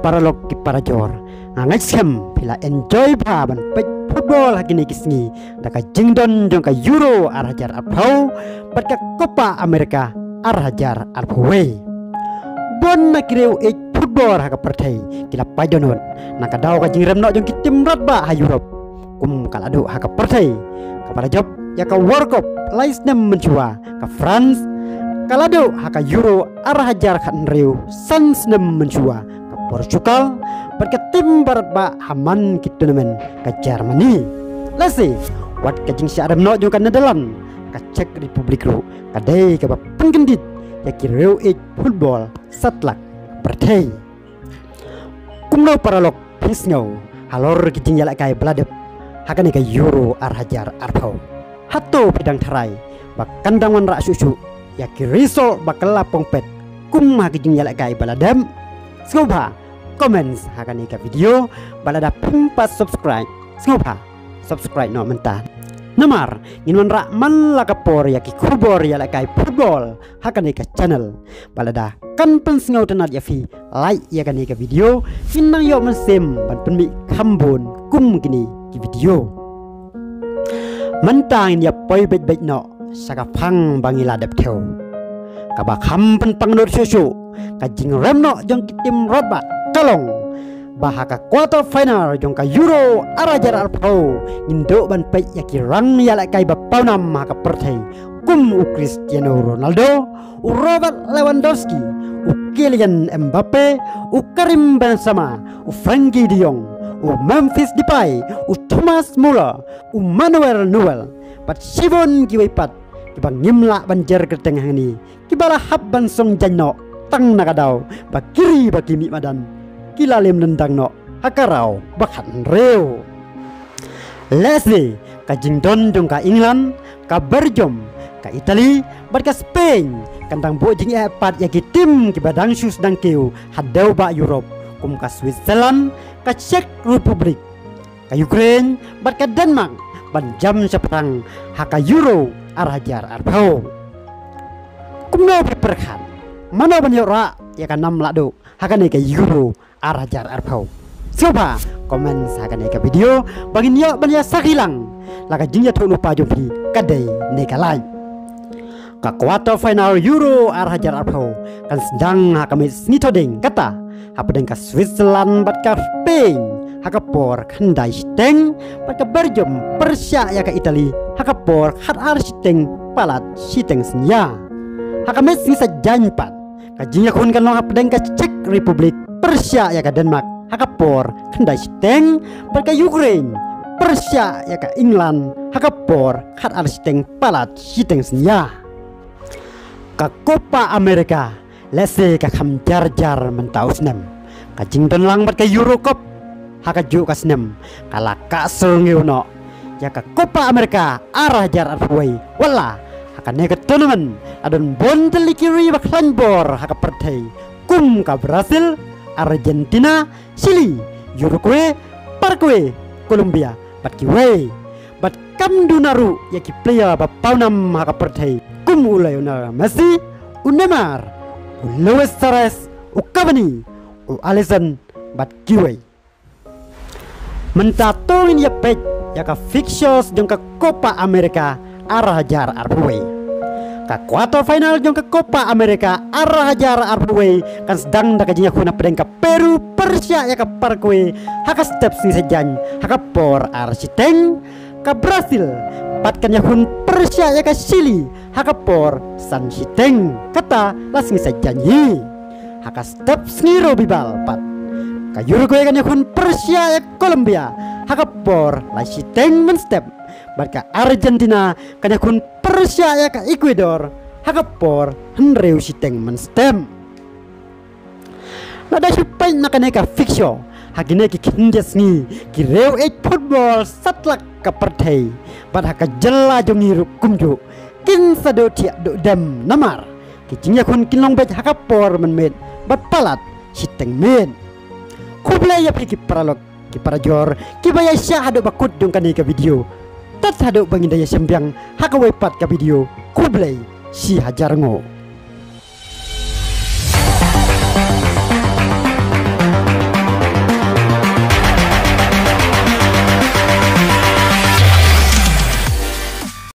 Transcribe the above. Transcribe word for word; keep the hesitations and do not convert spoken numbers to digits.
paralok ki parajor, nga ngeit skhem phi la enjoy bha ban peit football ha kine ki sngi da ka jingdon jong ka Euro ar hajar arphew bad ka Copa America ar hajar arphew wei. Bun na ki riew ïeit football ha ka pyrthei ki la pait dohnud na ka daw ka jingrem noh jong ki tim radbah ha Europe, kum ka la duh ha ka pyrthei kaba la jop ïa ka World Cup lai snem mynshuwa, ka France ka la duh ha ka Euro ar hajar khathynriew san snem mynshuwa, ka Portugal bad ka tim ba radbah ha man ki tournament, ka Germany. Lehse wat ka jingshah rem noh jong ka Netherlands, ka Czech Republic ruh ka dei kaba pynkyndit ïa ki riew ïeit football satlak pyrthei. Kumno paralok phi sngew halor ki jingïalehkai ba la dep ha kane ka Euro ar hajar arphew? Hato phi dang tharai ba kan dang wanrah shuh shuh ïa ki result ba ka la pong pet kum ha ki jingïalehkai ba la dep? Sngewbha comments ha kane ka video, bad lada phim pat subscribe, sngewbha subscribe noh mynta. Namar ngin wanrah man la ka por ïa ki khubor ïalehkai football ha kane ka channel. Bad lada kan pynsngewtynnat ïa phi, like ïa kane ka video, ngin nang ïoh mynsiem ban pynmih kham bun kum kine ki video. Mynta ngin ïa poi beit beit noh sha ka phang ba ngi la dep thew, kaba kham pynpangnud shuh shuh ka jingrem noh jong ki tim radbah. Ka long ba ha ka quarter final jong ka Euro ar hajar arphew ngin duh ban peit ïa ki rang ïalehkai ba pawnam ha ka pyrthei, kum u Cristiano Ronaldo, u Robert Lewandowski, u Kylian Mbappe, u Karim Benzema, u Frenkie de Jong, u Memphis Depay, u Thomas Muller, u Manuel Neuer, bad shibun kiwei pat kiba ngim lah ban jer kyrteng hangne, kiba la hap ban song jaiñ noh tang na ka daw ba ki ri ba ki mih madan ki la lem lyndang noh ha ka round ba khathynriew. Lehse ka jingdon jong ka England, ka Belgium, ka Italy bad ka Spain kan dang buh jingeh pat ïa ki tim kiba dang shu sdang kiew ha dewbah Europe, kum ka Switzerland, ka Czech Republic, ka Ukraine bad ka Denmark ban jam shaphrang ha ka Euro ar hajar arphew. Kumno phi pyrkhat, mano ban ïoh rah ïa ka nam lahduh ha kane ka Euro ar hajar arphew? Sngewbha comments ha kane ka video ba ngin ïoh ban ïa sakhi lang la ka jingïathuhlypa jong phi ka dei ne ka lait. Ka quarter final Euro ar hajar arphew kan sdang ha ka miet sngi Thohdieng, kata hapdeng ka Switzerland bad ka Spain ha ka por khyndai shiteng, bad ka Belgium pyrshah ïa ka Italy ha ka por khatar shiteng palat shiteng synñia. Ha ka miet sngi Saitjaiñ pat ka jingïakhun kan long hapdeng ka Czech Republic pyrshah ïa ka Denmark ha ka por khyndai shiteng, bad ka Ukraine pyrshah ïa ka England ha ka por khatar shiteng palat shiteng synñia. Ka Copa America lehse ka kham jar jar mynta u snem. Ka jingdon lang bad ka Euro Cup ha kajuh ka snem ka la kah syrngiew noh ïa ka Copa America ar hajar arphew wei, wat la ha kane ka tournament la don bun tylli ki ri ba khlaiñ bor ha ka pyrthei, kum ka Brazil, Argentina, Chile, Uruguay, Paraguay, Colombia bad kiwei. Bad kam duna ruh ïa ki player ba pawnam ha ka pyrthei, kum u Lionel Messi, u Neymar, u Luis Suarez, u Cavani, u Alisson bad kiwei. Mynta to ngin ïa peit ïa ka fixtures jong ka Copa America ar hajar arphew wei. Ka quarter final jong ka Copa America ar hajar arphew wei kan sdang da ka jingïakhun hapdeng ka Peru pyrshah ïa ka Paraguay ha ka step sngi Saitjaiñ ha ka por ar shiteng. Ka Brazil pat kan ïakhun pyrshah ïa ka Chile ha ka por san shiteng, kata la sngi Saitjaiñ hi. Ha ka step sngi Robinarbat pat ka Uruguay kan ïakhun pyrshah ïa ka Colombia ha ka por lai shiteng mynstep, bad ka Argentina kan ïakhun pyrshah ïa ka Ecuador ha ka por hynriew shiteng mynstep. Lada shu peit na kane ka fixture ha kine ki khyndiat sngi, ki riew ïeit football satlak ka pyrthei bad ha ka jylla jong ngi ruh kumjuh kin sa duh thiah duh dem, namar ki jingïakhun kin long beit ha ka por mynmiet bad palat shiteng miet. Khublei ïa phi ki paralok ki parajor kiba ïa shah haduh ba kut jong kane ka video. Tad haduh ba ngin da ïa shem biang ha kawei pat ka video, khublei shi hajar nguh.